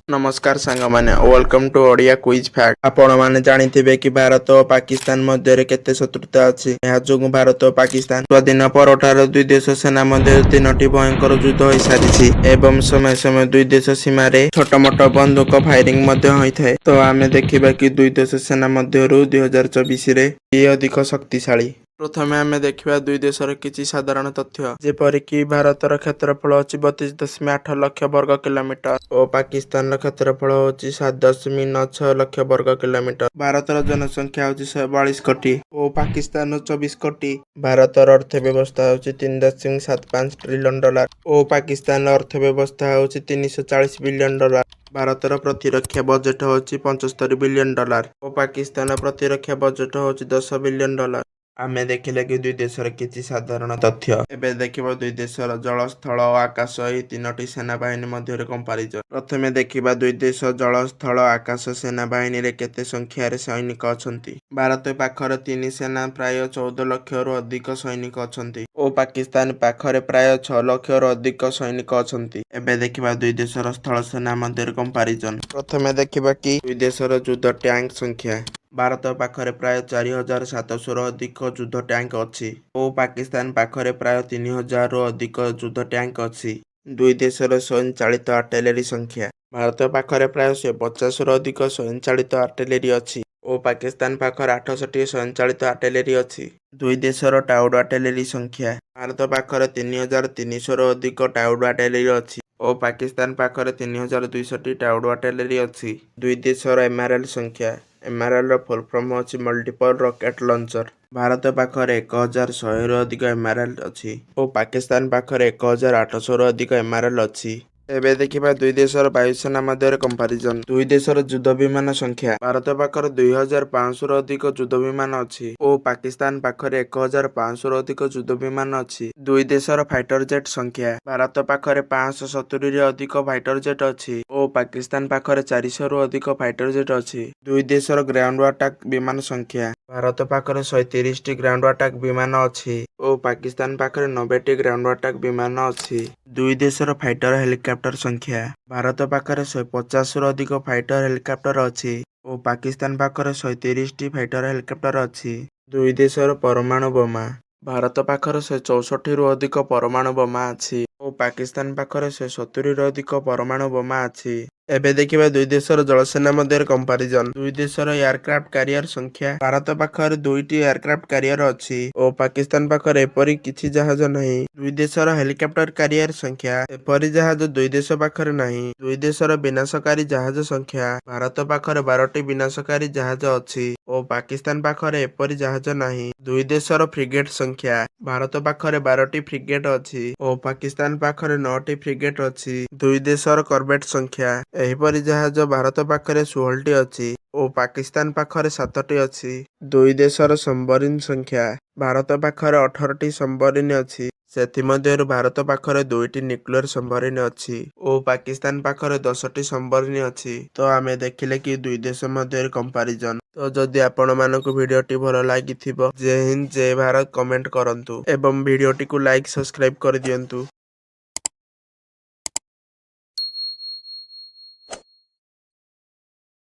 ନମସ୍କାର ସାଙ୍ଗମାନେ, welcome to Odia quiz fact. ଆପଣମାନେ ଜାଣିଥିବେ କି ଭାରତ ଓ ପାକିସ୍ତାନ ମଧ୍ୟରେ କେତେ ଶତ୍ରୁତା ଅଛି। ଏହା ଯୋଗୁଁ ଭାରତ ଓ ପାକିସ୍ତାନ ସ୍ୱାଧୀନ ପରଠାରୁ ଦୁଇ ଦେଶ ସେନା ମଧ୍ୟରେ ତିନୋଟି ଭୟଙ୍କର ଯୁଦ୍ଧ ହୋଇସାରିଛି ଏବଂ ସମୟ ସମୟ ଦୁଇ ଦେଶ ସୀମାରେ ଛୋଟ ମୋଟ ବନ୍ଧୁକ ଫାୟାରିଂ ମଧ୍ୟ ହୋଇଥାଏ। ତ ଆମେ ଦେଖିବା କି ଦୁଇ ଦେଶ ସେନା ମଧ୍ୟରୁ 2024ରେ କିଏ ଅଧିକ ଶକ୍ତିଶାଳୀ। ପ୍ରଥମେ ଆମେ ଦେଖିବା ଦୁଇ ଦେଶର କିଛି ସାଧାରଣ ତଥ୍ୟ, ଯେପରିକି ଭାରତର କ୍ଷେତ୍ରଫଳ ଅଛି 32.8 ଲକ୍ଷ ବର୍ଗ କିଲୋମିଟର ଓ ପାକିସ୍ତାନର କ୍ଷେତ୍ରଫଳ ହେଉଛି 7.96 ଲକ୍ଷ ବର୍ଗ କିଲୋମିଟର। ଭାରତର ଜନସଂଖ୍ୟା ହେଉଛି 142 କୋଟି ଓ ପାକିସ୍ତାନର 24 କୋଟି। ଭାରତର ଅର୍ଥ ବ୍ୟବସ୍ଥା ହେଉଛି 3.75 ଟ୍ରିଲିୟନ ଡଲାର ଓ ପାକିସ୍ତାନର ଅର୍ଥ ବ୍ୟବସ୍ଥା ହେଉଛି 340 ବିଲିୟନ ଡଲାର। ଭାରତର ପ୍ରତିରକ୍ଷା ବଜେଟ ହେଉଛି 75 ବିଲିୟନ ଡଲାର ଓ ପାକିସ୍ତାନର ପ୍ରତିରକ୍ଷା ବଜେଟ ହେଉଛି 10 ବିଲିୟନ ଡଲାର। ଆମେ ଦେଖିଲେ କି ଦୁଇ ଦେଶର କିଛି ସାଧାରଣ ତଥ୍ୟ। ଏବେ ଦେଖିବା ଦୁଇ ଦେଶର ଜଳ, ସ୍ଥଳ ଓ ଆକାଶ ଏହି ତିନୋଟି ସେନାବାହିନୀ ମଧ୍ୟରେ କମ୍ପାରିଜନ। ପ୍ରଥମେ ଦେଖିବା ଦୁଇ ଦେଶ ଜଳ, ସ୍ଥଳ, ଆକାଶ ସେନାବାହିନୀରେ କେତେ ସଂଖ୍ୟାରେ ସୈନିକ ଅଛନ୍ତି। ଭାରତ ପାଖରେ ତିନି ସେନା ପ୍ରାୟ 14 ଲକ୍ଷରୁ ଅଧିକ ସୈନିକ ଅଛନ୍ତି ଓ ପାକିସ୍ତାନ ପାଖରେ ପ୍ରାୟ 6 ଲକ୍ଷରୁ ଅଧିକ ସୈନିକ ଅଛନ୍ତି। ଏବେ ଦେଖିବା ଦୁଇ ଦେଶର ସ୍ଥଳ ସେନା ମଧ୍ୟରେ କମ୍ପାରିଜନ। ପ୍ରଥମେ ଦେଖିବା କି ଦୁଇ ଦେଶର ଯୁଦ୍ଧ ଟ୍ୟାଙ୍କ ସଂଖ୍ୟା। ଭାରତ ପାଖରେ ପ୍ରାୟ 4700ରୁ ଅଧିକ ଯୁଦ୍ଧ ଟ୍ୟାଙ୍କ ଅଛି ଓ ପାକିସ୍ତାନ ପାଖରେ ପ୍ରାୟ 3000ରୁ ଅଧିକ ଯୁଦ୍ଧ ଟ୍ୟାଙ୍କ ଅଛି। ଦୁଇ ଦେଶର ସ୍ୱୟଂଚାଳିତ ଆର୍ଟିଲେରୀ ସଂଖ୍ୟା। ଭାରତ ପାଖରେ ପ୍ରାୟ 150ରୁ ଅଧିକ ସ୍ୱୟଂଚାଳିତ ଆର୍ଟିଲେରୀ ଅଛି ଓ ପାକିସ୍ତାନ ପାଖରେ 68 ସ୍ୱୟଂଚାଳିତ ଆର୍ଟିଲେରୀ ଅଛି। ଦୁଇ ଦେଶର ଟାଉଡ୍ ଆର୍ଟିଲେରୀ ସଂଖ୍ୟା। ଭାରତ ପାଖରେ 3300ରୁ ଅଧିକ ଟାଉଡ୍ ଆର୍ଟିଲେରୀ ଅଛି ଓ ପାକିସ୍ତାନ ପାଖରେ 3200ଟି ଟାଉଡ୍ ଆର୍ଟିଲେରୀ ଅଛି। ଦୁଇ ଦେଶର ଏମ୍ଆର୍ଏଲ୍ ସଂଖ୍ୟା। ଏମ୍ଆର୍ଏଲ୍ ର ଫୁଲ୍ ଫର୍ମ ହେଉଛି ମଲ୍ଟିପଲ୍ ରକେଟ୍ ଲଞ୍ଚର। ଭାରତ ପାଖରେ 1100ରୁ ଅଧିକ ଏମ୍ଆର୍ଏଲ୍ ଅଛି ଓ ପାକିସ୍ତାନ ପାଖରେ 1800ରୁ ଅଧିକ ଏମ୍ଆର୍ଏଲ୍ ଅଛି। ଏବେ ଦେଖିବା ଦୁଇ ଦେଶର ବାୟୁସେନା ମଧ୍ୟରେ କମ୍ପାରିଜନ। ଦୁଇ ଦେଶର ଯୁଦ୍ଧ ବିମାନ ସଂଖ୍ୟା। ଭାରତ ପାଖରେ 2500ରୁ ଅଧିକ ଯୁଦ୍ଧ ବିମାନ ଅଛି ଓ ପାକିସ୍ତାନ ପାଖରେ 1500ରୁ ଅଧିକ ଯୁଦ୍ଧ ବିମାନ ଅଛି। ଦୁଇ ଦେଶର ଫାଇଟର ଜେଟ୍ ସଂଖ୍ୟା। ଭାରତ ପାଖରେ 570ରୁ ଅଧିକ ଫାଇଟର ଜେଟ୍ ଅଛି ଓ ପାକିସ୍ତାନ ପାଖରେ 400ରୁ ଅଧିକ ଫାଇଟର ଜେଟ୍ ଅଛି। ଦୁଇ ଦେଶର ଗ୍ରାଉଣ୍ଡ ଆଟାକ୍ ବିମାନ ସଂଖ୍ୟା। ଭାରତ ପାଖରେ 130ଟି ଗ୍ରାଉଣ୍ଡ ଆଟାକ୍ ବିମାନ ଅଛି ଓ ପାକିସ୍ତାନ ପାଖରେ 90ଟି ଗ୍ରାଉଣ୍ଡ ଆଟାକ୍ ବିମାନ ଅଛି। ଦୁଇ ଦେଶର ଫାଇଟର ହେଲିକପ୍ଟର ସଂଖ୍ୟା। ଭାରତ ପାଖରେ 150ରୁ ଅଧିକ ଫାଇଟର ହେଲିକପ୍ଟର ଅଛି ଓ ପାକିସ୍ତାନ ପାଖରେ 130ଟି ଫାଇଟର ହେଲିକପ୍ଟର ଅଛି। ଦୁଇ ଦେଶର ପରମାଣୁ ବୋମା। ଭାରତ ପାଖରେ 164ରୁ ଅଧିକ ପରମାଣୁ ବୋମା ଅଛି ଓ ପାକିସ୍ତାନ ପାଖରେ 170ରୁ ଅଧିକ ପରମାଣୁ ବୋମା ଅଛି। ଏବେ ଦେଖିବା ଦୁଇ ଦେଶର ଜଳସେନା ମଧ୍ୟରେ କମ୍ପାରିଜନ। ଦୁଇ ଦେଶର ଏୟାରକ୍ରାଫ୍ଟ କ୍ୟାରିୟର ସଂଖ୍ୟା। ଭାରତ ପାଖରେ ଦୁଇଟି ଏୟାରକ୍ରାଫ୍ଟ କ୍ୟାରିୟର ଅଛି ଓ ପାକିସ୍ତାନ ପାଖରେ ଏପରି କିଛି ଜାହାଜ ନାହିଁ। ଦୁଇ ଦେଶର ହେଲିକପ୍ଟର କ୍ୟାରିୟର ସଂଖ୍ୟା। ଏପରି ଜାହାଜ ଦୁଇ ଦେଶ ପାଖରେ ନାହିଁ। ଦୁଇ ଦେଶର ବିନାଶକାରୀ ଜାହାଜ ସଂଖ୍ୟା। ଭାରତ ପାଖରେ 12ଟି ବିନାଶକାରୀ ଜାହାଜ ଅଛି ଓ ପାକିସ୍ତାନ ପାଖରେ ଏପରି ଜାହାଜ ନାହିଁ। ଦୁଇ ଦେଶର ଫ୍ରିଗେଟ୍ ସଂଖ୍ୟା। ଭାରତ ପାଖରେ 12ଟି ଫ୍ରିଗେଟ୍ ଅଛି ଓ ପାକିସ୍ତାନ ପାଖରେ ନଅଟି ଫ୍ରିଗେଟ୍ ଅଛି। ଦୁଇ ଦେଶର କର୍ବେଟ୍ ସଂଖ୍ୟା। ଏହିପରି ଜାହାଜ ଭାରତ ପାଖରେ 16ଟି ଅଛି ଓ ପାକିସ୍ତାନ ପାଖରେ ସାତଟି ଅଛି। ଦୁଇ ଦେଶର ସବମରିନ୍ ସଂଖ୍ୟା। ଭାରତ ପାଖରେ 18ଟି ସବମରିନ୍ ଅଛି। ସେଥିମଧ୍ୟରୁ ଭାରତ ପାଖରେ ଦୁଇଟି ନ୍ୟୁକ୍ଲିୟର ସବମରିନ୍ ଅଛି ଓ ପାକିସ୍ତାନ ପାଖରେ 10ଟି ସବମରିନ୍ ଅଛି। ତ ଆମେ ଦେଖିଲେ କି ଦୁଇ ଦେଶ ମଧ୍ୟରେ କମ୍ପାରିଜନ। ତ ଯଦି ଆପଣମାନଙ୍କୁ ଭିଡ଼ିଓଟି ଭଲ ଲାଗିଥିବ, ଜୟ ହିନ୍ଦ, ଜୟ ଭାରତ କମେଣ୍ଟ କରନ୍ତୁ ଏବଂ ଭିଡ଼ିଓଟିକୁ ଲାଇକ୍, ସବସ୍କ୍ରାଇବ କରିଦିଅନ୍ତୁ।